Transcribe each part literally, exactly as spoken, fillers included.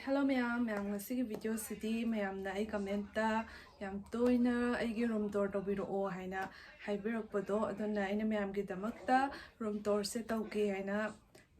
Hello ꯃꯌꯥꯝ, ꯃꯌꯥꯝ ꯉꯁꯤꯒꯤ ꯚꯤꯗꯤꯑꯣꯁꯤꯗꯤ ꯃꯌꯥꯝꯅ ꯑꯩ ꯀꯃꯦꯟꯇ ꯌꯥꯝ ꯇꯣꯏꯅ ꯑꯩꯒꯤ ꯔꯨꯝ ꯇꯣꯔ ꯇꯧꯕꯤꯔꯛꯑꯣ ꯍꯥꯏꯅ ꯍꯥꯏꯕꯤꯔꯛꯄꯗꯣ, ꯑꯗꯨꯅ ꯑꯩꯅ ꯃꯌꯥꯝꯒꯤꯗꯃꯛꯇ ꯔꯨꯝ ꯇꯣꯔꯁꯦ ꯇꯧꯒꯦ ꯍꯥꯏꯅ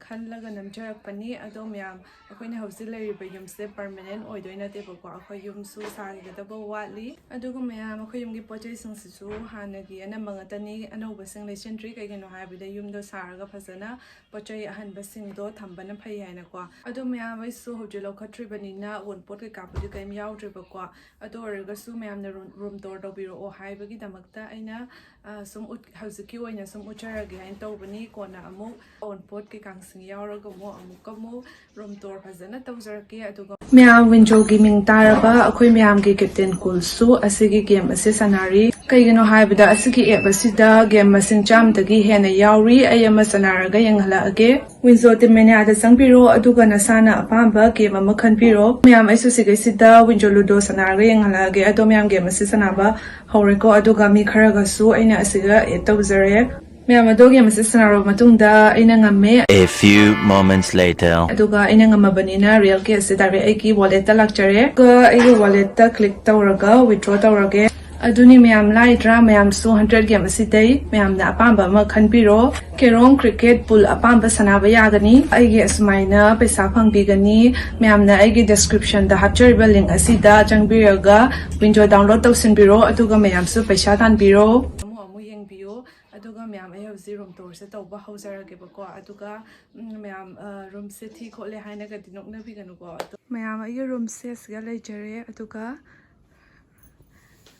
ꯈꯜꯂꯒ ꯅꯝꯖꯔꯛꯄꯅꯤ꯫ ꯑꯗꯣ ꯃꯌꯥꯝ, ꯑꯩꯈꯣꯏꯅ ꯍꯧꯖꯤꯛ ꯂꯩꯔꯤꯕ ꯌꯨꯝꯁꯦ ꯄꯔꯃꯅꯦꯟ ꯑꯣꯏꯗꯣꯏ ꯅꯠꯇꯦꯕꯀꯣ, ꯑꯩꯈꯣꯏ ꯌꯨꯝꯁꯨ ꯁꯥꯒꯗꯕ ꯋꯥꯠꯂꯤ꯫ ꯑꯗꯨꯒ ꯃꯌꯥꯝ, ꯑꯩꯈꯣꯏ ꯌꯨꯝꯒꯤ ꯄꯣꯠ ꯆꯩꯁꯤꯡꯁꯤꯁꯨ ꯍꯥꯟꯅꯒꯤ ꯑꯅꯝꯕ ꯉꯥꯛꯇꯅꯤ, ꯑꯅꯧꯕꯁꯤꯡ ꯂꯩꯁꯤꯟꯗ꯭ꯔꯤ꯫ ꯀꯩꯒꯤꯅꯣ ꯍꯥꯏꯕꯗ ꯌꯨꯝꯗꯣ ꯁꯥꯔꯒ ꯐꯖꯅ ꯄꯣꯠ ꯆꯩ ꯑꯍꯟꯕꯁꯤꯡꯗꯣ ꯊꯝꯕꯅ ꯐꯩ ꯍꯥꯏꯅꯀꯣ꯫ ꯑꯗꯣ ꯃꯌꯥꯝ, ꯑꯩꯁꯨ ꯍꯧꯖꯤꯛ ꯂꯧꯈꯠꯇ꯭ꯔꯤꯕꯅꯤꯅ ꯑꯋꯨꯟꯄꯣꯠ ꯀꯩꯀꯥꯕꯨꯗꯤ ꯀꯔꯤꯝ ꯌꯥꯎꯗ꯭ꯔꯤꯕꯀꯣ꯫ ꯑꯗꯨ ꯑꯣꯏꯔꯒꯁꯨ ꯃꯌꯥꯝꯅ ꯔꯨꯝ, ꯔꯨꯝ ꯇꯣꯔ ꯇꯧꯕꯤꯔꯛꯑꯣ ꯍꯥꯏꯕꯒꯤꯗꯃꯛꯇ ꯑꯩꯅ, ꯑ, ꯁꯨꯝ ꯎꯠ-, ꯍꯧꯖꯤꯛꯀꯤ ꯑꯣꯏꯅ ꯁꯨꯝ ꯎꯠꯆꯔꯒꯦ ꯍꯥꯏꯅ ꯇꯧꯕꯅꯤ꯫ ꯀꯣꯟꯅ ꯑꯃꯨꯛ ꯑꯋꯨꯟꯄꯣꯠ ꯀꯩꯀꯥꯁꯤꯡ ꯌꯥꯎꯔꯒ ꯑꯃꯨꯛ, ꯑꯃꯨꯛꯀ ꯑꯃꯨꯛ ꯔꯨꯝ ꯇꯣꯔ ꯐꯖꯅ ꯇꯧꯖꯔꯛꯀꯦ꯫ ꯑꯗꯨꯒ ꯃꯌꯥꯝ, ꯋꯤꯟꯖꯣꯒꯤ ꯃꯤꯡ ꯇꯥꯔꯕ ꯑꯩꯈꯣꯏ ꯃꯌꯥꯝꯒꯤ ꯀꯦꯞꯇꯦꯟ ꯀꯨꯜꯁꯨ ꯑꯁꯤꯒꯤ ꯒꯦꯝ ꯑꯁꯤ ꯁꯥꯟꯅꯔꯤ꯫ ꯀꯩꯒꯤꯅꯣ ꯍꯥꯏꯕꯗ ꯑꯁꯤꯒꯤ ꯑꯦꯞ ꯑꯁꯤꯗ ꯒꯦꯝ ꯃꯁꯤꯡ ꯆꯥꯝꯗꯒꯤ ꯍꯦꯟꯅ ꯌꯥꯎꯔꯤ꯫ ꯑꯩ ꯑꯃ ꯁꯥꯟꯅꯔꯒ ꯌꯦꯡꯍꯜꯂꯛꯑꯒꯦ꯫ ꯋꯤꯟꯖꯣ ꯇꯤꯝ ꯃꯦꯅꯤꯌꯥꯗ ꯆꯪꯕꯤꯔꯣ, ꯑꯗꯨꯒ ꯅꯁꯥꯅ ꯑꯄꯥꯝꯕ ꯒꯦꯝ ꯑꯃ ꯈꯟꯕꯤꯔꯣ꯫ ꯃꯌꯥꯝ, ꯑꯩꯁꯨ ꯁꯤꯒꯩꯁꯤꯗ ꯋꯤꯟꯖꯣ ꯂꯨꯗꯣ ꯁꯥꯟꯅꯔꯒ ꯌꯦꯡꯍꯜꯂꯛꯑꯒꯦ꯫ ꯑꯗꯣ ꯃꯌꯥꯝ, ꯒꯦꯝ ꯑꯁꯤ ꯁꯥꯟꯅꯕ ꯍꯧꯔꯦꯀꯣ, ꯑꯗꯨꯒ ꯃꯤ ꯈꯔꯒꯁꯨ ꯑꯩꯅ ꯑꯁꯤꯗ ꯑꯦꯗ ꯇꯧꯖꯔꯦ꯫ ꯃꯌꯥꯝ ꯑꯗꯣ ꯒꯦꯝ ꯑꯁꯤ ꯁꯥꯟꯅꯔꯕ ꯃꯇꯨꯡꯗ ꯑꯩꯅ ꯉꯝꯃꯦ꯫ A few moments later. ꯑꯗꯨꯒ ꯑꯩꯅ ꯉꯝꯃꯕꯅꯤꯅ ꯔꯤꯌꯦꯜ ꯀꯦꯁꯁꯦ ꯗꯥꯏꯔꯦꯛ ꯑꯩꯒꯤ ꯋꯥꯂꯦꯠꯇ ꯂꯥꯛꯆꯔꯦ꯫ ꯑꯗꯨꯒ ꯑꯩꯒꯤ ꯋꯥꯂꯦꯠꯇ ꯀ꯭ꯂꯤꯛ ꯇꯧꯔꯒ ꯋꯤꯗ꯭ꯔꯣ ꯇꯧꯔꯒꯦ꯫ ꯑꯗꯨꯅꯤ ꯃꯌꯥꯝ, ꯂꯥꯏꯗ꯭ꯔꯥ? ꯃꯌꯥꯝꯁꯨ ꯍꯟꯗ꯭ꯔꯦꯠ ꯒꯦꯝ ꯑꯁꯤꯗꯩ ꯃꯌꯥꯝꯅ ꯑꯄꯥꯝꯕ ꯑꯃ ꯈꯟꯕꯤꯔꯣ꯫ ꯀꯦꯔꯣꯝ ꯀ꯭ꯔꯤꯀꯦꯠ ꯄꯨꯜ ꯑꯄꯥꯝꯕ ꯁꯥꯟꯅꯕ ꯌꯥꯒꯅꯤ꯫ ꯑꯩꯒꯤ ꯑꯁꯨꯃꯥꯏꯅ ꯄꯩꯁꯥ ꯐꯪꯕꯤꯒꯅꯤ꯫ ꯃꯌꯥꯝꯅ ꯑꯩꯒꯤ ꯗꯤꯁꯀ꯭ꯔꯤꯞꯁꯟꯗ ꯍꯥꯞꯆꯔꯤꯕ ꯂꯤꯡ ꯑꯁꯤꯗ ꯆꯪꯕꯤꯔꯒ ꯋꯤꯟꯖꯣ ꯗꯥꯎꯟꯂꯣꯗ ꯇꯧꯁꯤꯟꯕꯤꯔꯣ, ꯑꯗꯨꯒ ꯃꯌꯥꯝꯁꯨ ꯄꯩꯁꯥ ꯇꯥꯟꯕꯤꯔꯣ꯫ ꯑꯃꯨꯛ ꯑꯃꯨꯛ ꯌꯦꯡꯕꯤꯌꯨ꯫ ꯑꯗꯨꯒ ꯃꯌꯥꯝ, ꯑꯩ ꯍꯧꯖꯤꯛ ꯔꯨꯝ ꯇꯣꯔꯁꯦ ꯇꯧꯕ ꯍꯧꯖꯔꯒꯦꯕꯀꯣ꯫ ꯑꯗꯨꯒ, ꯎꯝ, ꯃꯌꯥꯝ, ꯑ, ꯔꯨꯝꯁꯦ ꯊꯤ ꯈꯣꯠꯂꯦ ꯍꯥꯏꯅꯒꯗꯤ ꯅꯣꯛꯅꯕꯤꯒꯅꯨꯀꯣ꯫ ꯑꯗꯣ ꯃꯌꯥꯝ, ꯑꯩꯒꯤ ꯔꯨꯝꯁꯦ ꯑꯁꯤꯒ ꯂꯩꯖꯔꯦ꯫ ꯑꯗꯨꯒ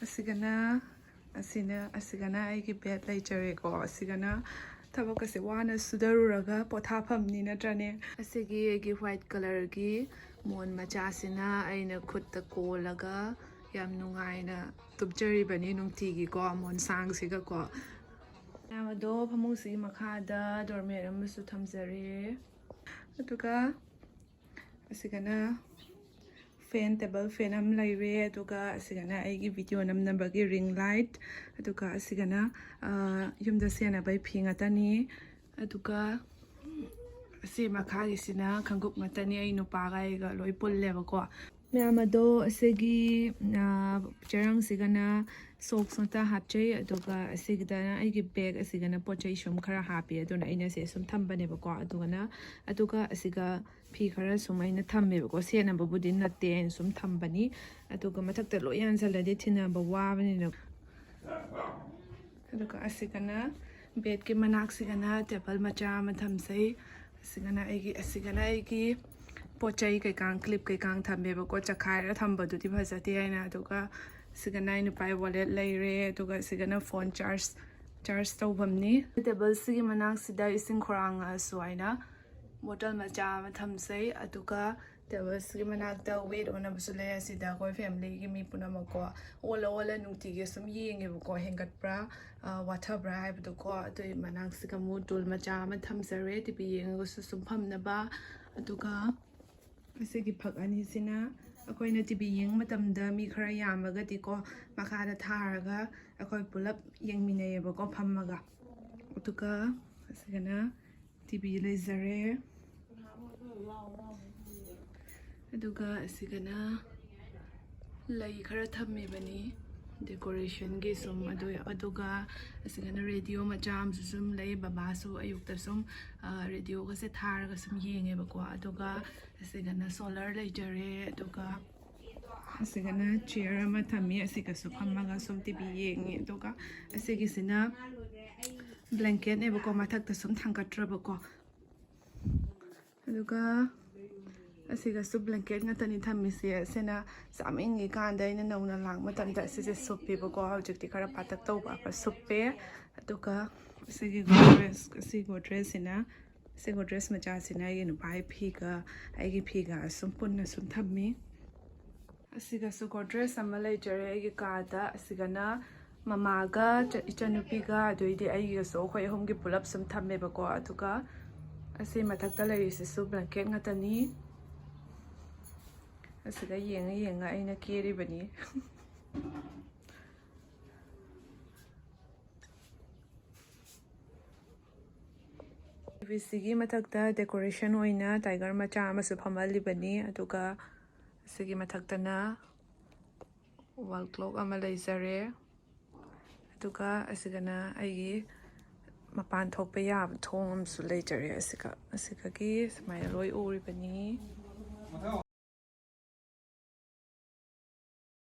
ꯑꯁꯤꯒꯅ, ꯑꯁꯤꯅ, ꯑꯁꯤꯒꯅ ꯑꯩꯒꯤ ꯕꯦꯗ ꯂꯩꯖꯔꯦꯀꯣ꯫ ꯑꯁꯤꯒꯅ ꯊꯕꯛꯀꯁꯦ ꯋꯥꯅ ꯁꯨꯗꯔꯨꯔꯒ ꯄꯣꯊꯥꯐꯝꯅꯤ, ꯅꯠꯇ꯭ꯔꯅꯦ? ꯑꯁꯤꯒꯤ ꯑꯩꯒꯤ ꯋꯥꯏꯠ ꯀꯂꯔꯒꯤ ꯃꯣꯟ ꯃꯆꯥꯁꯤꯅ ꯑꯩꯅ ꯈꯨꯠꯇ ꯀꯣꯜꯂꯒ ꯌꯥꯝ ꯅꯨꯡꯉꯥꯏꯅ ꯇꯨꯝꯖꯔꯤꯕꯅꯤ ꯅꯨꯡꯇꯤꯒꯤꯀꯣ, ꯃꯣꯟꯁꯥꯡꯁꯤꯒꯀꯣ꯫ ꯃꯌꯥꯝ ꯑꯗꯣ, ꯐꯃꯨꯡꯁꯤꯒꯤ ꯃꯈꯥꯗ ꯗꯣꯔꯃꯦꯠ ꯑꯃꯁꯨ ꯊꯝꯖꯔꯦ꯫ ꯑꯗꯨꯒ ꯑꯁꯤꯒꯅ ꯐꯦꯟ, ꯇꯦꯕꯜ ꯐꯦꯟ ꯑꯃ ꯂꯩꯔꯦ꯫ ꯑꯗꯨꯒ ꯑꯁꯤꯒꯅ ꯑꯩꯒꯤ ꯚꯤꯗꯤꯑꯣ ꯅꯝꯅꯕꯒꯤ ꯔꯤꯡ ꯂꯥꯏꯠ꯫ ꯑꯗꯨꯒ ꯑꯁꯤꯒꯅ, ꯑ, ꯌꯨꯝꯗ ꯁꯦꯟꯅꯕꯒꯤ ꯐꯤ ꯉꯥꯛꯇꯅꯤ꯫ ꯑꯗꯨꯒ ꯑꯁꯤ ꯃꯈꯥꯒꯤꯁꯤꯅ ꯈꯣꯡꯎꯞ ꯉꯥꯛꯇꯅꯤ, ꯑꯩ ꯅꯨꯄꯥꯒ ꯑꯩꯒ ꯂꯣꯏ ꯄꯨꯜꯂꯦꯕꯀꯣ꯫ ꯃꯌꯥꯝ ꯑꯗꯣ ꯑꯁꯤꯒꯤ, ꯑ, ꯆꯦꯔꯪꯁꯤꯒꯅ socks ꯉꯥꯛꯇ ꯍꯥꯞꯆꯩ, ꯑꯗꯨꯒ ꯑꯁꯤꯒꯤꯗꯅ ꯑꯩꯒꯤ bag ꯑꯁꯤꯒꯅ ꯄꯣꯠ ꯆꯩ ꯁꯨꯝ ꯈꯔ ꯍꯥꯞꯄꯤ, ꯑꯗꯨꯅ ꯑꯩꯅ ꯁꯦ ꯁꯨꯝ ꯊꯝꯕꯅꯦꯕꯀꯣ꯫ ꯑꯗꯨꯒꯅ, ꯑꯗꯨꯒ ꯑꯁꯤꯒ ꯐꯤ ꯈꯔ ꯁꯨꯝ ꯑꯩꯅ ꯊꯝꯃꯦꯕꯀꯣ, ꯁꯦꯠꯅꯕꯕꯨꯗꯤ ꯅꯠꯇꯦ, ꯑꯩꯅ ꯁꯨꯝ ꯊꯝꯕꯅꯤ꯫ ꯑꯗꯨꯒ ꯃꯊꯛꯇ ꯂꯣꯏ ꯌꯥꯟꯁꯤꯜꯂꯗꯤ ꯊꯤꯟꯅꯕ ꯋꯥꯕꯅꯤꯅ꯫ ꯑꯗꯨꯒ ꯑꯁꯤꯒꯅ bedꯀꯤ ꯃꯅꯥꯛꯁꯤꯒꯅ table ꯃꯆꯥ ꯑꯃ ꯊꯝꯖꯩ꯫ ꯑꯁꯤꯒꯅ ꯑꯩꯒꯤ, ꯑꯁꯤꯒꯅ ꯑꯩꯒꯤ ꯄꯣꯠ ꯆꯩ ꯀꯩꯀꯥ, clip ꯀꯩꯀꯥ ꯊꯝꯃꯦꯕꯀꯣ, ꯆꯈꯥꯏꯔ ꯊꯝꯕꯗꯨꯗꯤ ꯐꯖꯗꯦ ꯍꯥꯏꯅ꯫ ꯑꯗꯨꯒ ꯑꯁꯤꯒꯅ ꯑꯩ ꯅꯨꯄꯥꯒꯤ wallet ꯂꯩꯔꯦ, ꯑꯗꯨꯒ ꯑꯁꯤꯒꯅ phone charge, charge ꯇꯧꯐꯝꯅꯤ꯫ Tableꯁꯤꯒꯤ ꯃꯅꯥꯛꯁꯤꯗ ꯏꯁꯤꯡ ꯈꯧꯔꯥꯡꯉꯛꯑꯁꯨ ꯍꯥꯏꯅ bottle ꯃꯆꯥ ꯑꯃ ꯊꯝꯖꯩ꯫ ꯑꯗꯨꯒ tableꯁꯤꯒꯤ ꯃꯅꯥꯛꯇ weight ꯑꯣꯟꯅꯕꯁꯨ ꯂꯩ꯫ ꯑꯁꯤꯗ ꯑꯩꯈꯣꯏ familyꯒꯤ ꯃꯤ ꯄꯨꯝꯅꯃꯛꯀꯣ ꯑꯣꯜꯂ ꯑꯣꯜꯂ ꯅꯨꯡꯇꯤꯒꯤ ꯁꯨꯝ ꯌꯦꯡꯉꯦꯕꯀꯣ, ꯍꯦꯟꯒꯠꯄ꯭ꯔꯥ, ꯑ, ꯋꯥꯊꯕ꯭ꯔꯥ ꯍꯥꯏꯕꯗꯣꯀꯣ꯫ ꯑꯗꯨꯒꯤ ꯃꯅꯥꯛꯁꯤꯒ ꯑꯃꯨꯛ tool ꯃꯆꯥ ꯑꯃ ꯊꯝꯖꯔꯦ, ꯇꯤ ꯚꯤ ꯌꯦꯡꯉꯒꯁꯨ ꯁꯨꯝ ꯐꯝꯅꯕ꯫ ꯑꯗꯨꯒ ꯑꯁꯤꯒꯤ ꯐꯛ ꯑꯅꯤꯁꯤꯅ ꯑꯩꯈꯣꯏꯅ ꯇꯤ ꯚꯤ ꯌꯦꯡꯕ ꯃꯇꯝꯗ ꯃꯤ ꯈꯔ ꯌꯥꯝꯃꯒꯗꯤꯀꯣ, ꯃꯈꯥꯗ ꯊꯥꯔꯒ ꯑꯩꯈꯣꯏ ꯄꯨꯂꯞ ꯌꯦꯡꯃꯤꯟꯅꯩꯌꯦꯕꯀꯣ ꯐꯝꯃꯒ꯫ ꯑꯗꯨꯒ ꯑꯁꯤꯒꯅ ꯇꯤ ꯚꯤ ꯂꯩꯖꯔꯦ꯫ ꯑꯗꯨꯒ ꯑꯁꯤꯒꯅ ꯂꯩ ꯈꯔ ꯊꯝꯃꯤꯕꯅꯤ decorationꯒꯤ ꯁꯨꯝ꯫ ꯑꯗꯨ, ꯑꯗꯨꯒ ꯑꯁꯤꯒꯅ radio ꯃꯆꯥ ꯑꯃꯁꯨ ꯁꯨꯝ ꯂꯩ꯫ ꯕꯕꯥꯁꯨ ꯑꯌꯨꯛꯇ ꯁꯨꯝ, ꯑ, radioꯒꯁꯦ ꯊꯥꯔꯒ ꯁꯨꯝ ꯌꯦꯡꯉꯦꯕꯀꯣ꯫ ꯑꯗꯨꯒ ꯑꯁꯤꯒꯅ solar ꯂꯩꯖꯔꯦ꯫ ꯑꯗꯨꯒ ꯑꯁꯤꯒꯅ chair ꯑꯃ ꯊꯝꯃꯤ, ꯑꯁꯤꯒꯁꯨ ꯐꯝꯃꯒ ꯁꯨꯝ ꯇꯤ ꯚꯤ ꯌꯦꯡꯉꯤ꯫ ꯑꯗꯨꯒ ꯑꯁꯤꯒꯤꯁꯤꯅ blanketꯅꯦꯕꯀꯣ, ꯃꯊꯛꯇ ꯁꯨꯝ ꯊꯥꯡꯒꯠꯇ꯭ꯔꯕꯀꯣ꯫ ꯑꯗꯨꯒ ꯑꯁꯤꯒꯁꯨ blanket ꯉꯥꯛꯇꯅꯤ ꯊꯝꯃꯤꯁꯦ꯫ ꯑꯁꯤꯅ ꯌꯥꯝ ꯏꯪꯉꯤꯀꯥꯟꯗ ꯑꯩꯅ ꯅꯧꯅ ꯂꯥꯛꯄ ꯃꯇꯝꯗ ꯑꯁꯤꯁꯦ ꯁꯨꯞꯄꯦꯕꯀꯣ꯫ ꯍꯧꯖꯤꯛꯇꯤ ꯈꯔ ꯄꯥꯇꯛ ꯇꯧꯕ ꯁꯨꯞꯄꯦ꯫ ꯑꯗꯨꯒ ꯑꯁꯤꯒꯤ Godrejꯁꯤꯅ, ꯁꯤ Godrejꯃꯆꯥꯁꯤꯅ ꯑꯩꯒꯤ ꯅꯨꯄꯥꯒꯤ ꯐꯤꯒ ꯑꯩꯒꯤ ꯐꯤꯒ ꯁꯨꯝ ꯄꯨꯟꯅ ꯁꯨꯝ ꯊꯝꯃꯤ꯫ ꯑꯁꯤꯒꯁꯨ Godrejꯑꯃ ꯂꯩꯖꯔꯦ ꯑꯩꯒꯤ ꯀꯥꯗ꯫ ꯑꯁꯤꯒꯅ ꯃꯃꯥꯒ ꯏꯆ-, ꯏꯆꯟꯅꯨꯄꯤꯒ, ꯑꯗꯨꯏꯗꯤ ꯑꯩꯒꯤꯒꯁꯨ ꯑꯩꯈꯣꯏ ꯑꯍꯨꯝꯒꯤ ꯄꯨꯂꯞ ꯁꯨꯝ ꯊꯝꯃꯦꯕꯀꯣ꯫ ꯑꯗꯨꯒ ꯑꯁꯤ ꯃꯊꯛꯇ ꯂꯩꯔꯤꯁꯤꯁꯨ blanket ꯉꯥꯛꯇꯅꯤ꯫ ꯑꯁꯤꯒ ꯌꯦꯡꯉ ꯌꯦꯡꯉ ꯑꯩꯅ ꯀꯦꯔꯤꯕꯅꯤ꯫ ꯁꯤꯒꯤ ꯃꯊꯛꯇ decoration ꯑꯣꯏꯅ tiger ꯃꯆꯥ ꯑꯃꯁꯨ ꯐꯝꯍꯜꯂꯤꯕꯅꯤ꯫ ꯑꯗꯨꯒ ꯑꯁꯤꯒꯤ ꯃꯊꯛꯇꯅ wall clock ꯑꯃ ꯂꯩꯖꯔꯦ꯫ ꯑꯗꯨꯒ ꯑꯁꯤꯒꯅ ꯑꯩꯒꯤ ꯃꯄꯥꯟ ꯊꯣꯛꯄ ꯌꯥꯕ ꯊꯣꯡ ꯑꯃꯁꯨ ꯂꯩꯖꯔꯦ꯫ ꯑꯁꯤꯒ ꯑꯁꯤꯒꯒꯤ ꯁꯨꯃꯥꯏꯅ ꯂꯣꯏ ꯎꯔꯤꯕꯅꯤ꯫